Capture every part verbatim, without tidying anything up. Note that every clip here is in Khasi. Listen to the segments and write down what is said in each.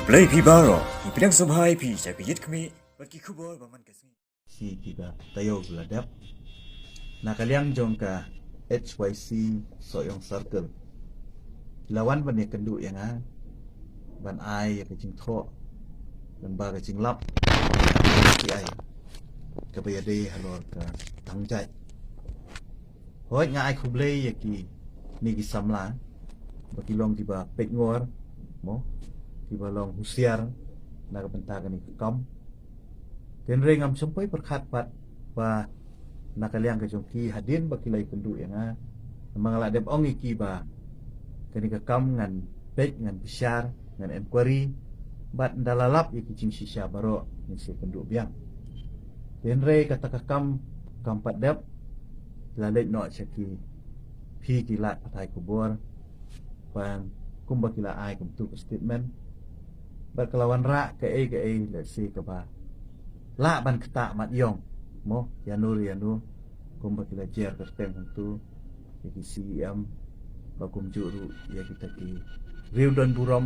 Blei phi baroh, ngi pdiang sngewbha ïa phi sha ka Ïit Khmih bad ki khubor ba man ka sngi. Shi ki ba taïew ba la dep. Na ka liang jong ka H Y C Sohiong Circle, la wan ban ïakynduh ïa nga ban ai ïa ka jingthoh, ban ba ka jinglap ki ai kaba ïadei halor ka tang jait. Hooid, nga ai khublei ïa kine ki samla ba ki long kiba peit ngor, mo, kiba long husiar na ka bynta kane ka kam. Hynrei ngam shym poi pyrkhat pat ba na ka liang ka jong ki, hadien ba ki la ïakynduh ïa nga, ma nga la dep ong ïa ki ba kane ka kam ngan peit, ngan bishar, ngan enquiry, bad ynda la lap ïa ki jingshisha baroh ngin sa ïakynduh biang. Hynrei kata ka kam kam pat dep, la leit noh sha ki, phi ki lad pathai khubor, ban kumba ki la ai kumtu ka statement. Bad ka la wanrah kaei kaei, let's say, kaba lah ban ktah mat ïong, mo, ïano ïano, kumba ki la jer kyrteng kumtu ïa ki C E M, ba kumjuh ruh ïa kita ki riewdon burom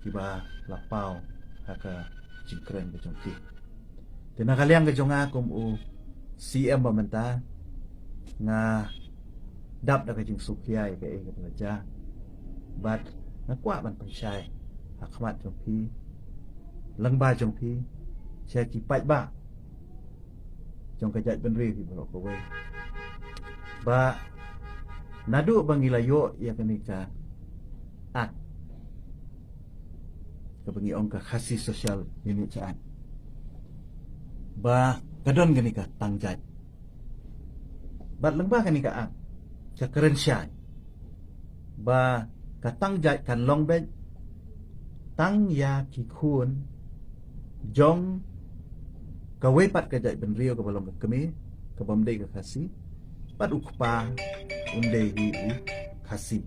kiba la paw ha ka jingkren ka jong ki. Te na ka liang ka jong nga kum u C E M ba mynta, nga dap da ka jingsngewkhia ïa kaei kaba la jia, bad nga kwah ban pynshai ha khmat jong phi, lyngba jong phi, sha ki paidbah jong ka jaitbynriew hi baroh kawei, ba naduh ba ngi la ïoh ïa kane ka Act, kaba ngi ong ka Khasi Social Unity Act, ba ka don kane ka tang jait. Bad lyngba kane ka Act, ka kren shai ba ka tang jait kan long beit tang ïa ki khun jong kawei pat ka jaitbynriew kaba long ka kmie, kaba ym dei ka Khasi, bad u kpa un dei hi u Khasi.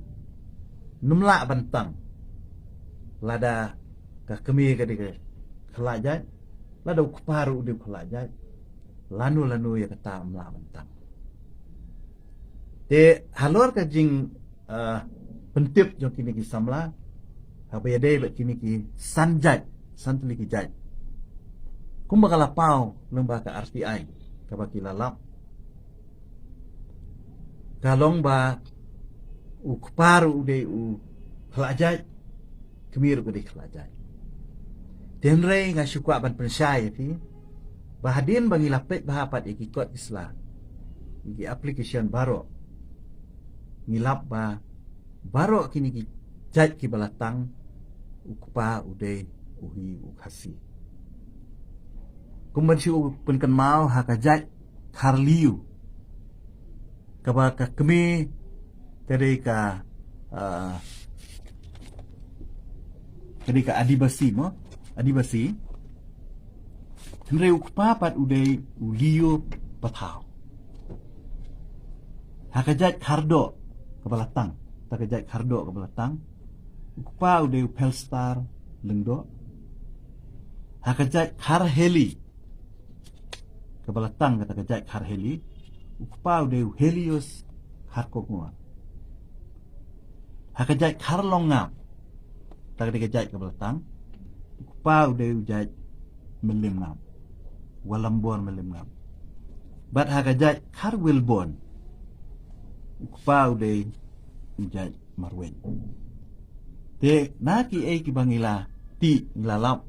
Ym lah ban tang lada ka kmie ka dei ka khlad jait, lada u kpa ruh u dei u khlad jait, lano lano ïa kata ym lah ban tang. Te halor ka jing, ah, pyntip jong kine ki samla, haba ïadei bad kine ki san jait, san tylli ki jait, kumba ka la paw lyngba ka R T I kaba ki la lap, ka long ba u kpa ruh u dei u khlad jait, kmie ruh ka dei khlad jait. Hynrei nga shu kwah ban pynshai ïa phi ba hadien ba ngi la peit bha pat ïa ki kot ki sla, ïa ki application baroh, ngi lap ba baroh kine ki jait kiba la tang, u kpa u dei u hi u Khasi. Kum ban shu pynkynmaw, ha ka jait Kharliu, kaba ka kmie ka dei ka, ah, ka dei ka Adibasi, mo, Adibasi. Hynrei u kpa pat u dei u Liu Pathaw. Ha ka jait Khardoh kaba la tang, ha ka jait Khardoh kaba la tang, u kpa u dei u Phelstar Lyngdoh. Ha ka jait Kharheli kaba la tang, kata ka jait Kharheli, u kpa u dei u Helios Kharkongor. Ha ka jait Kharlongngap, kata ka dei ka jait kaba la tang, u kpa u dei u jait Mylliem Ngap, Walambor Mylliem Ngap. Bad ha ka jait Kharwilbon, u kpa u dei u jait Marwet. Te na kiei kiba ngi la tip, ngi la lap,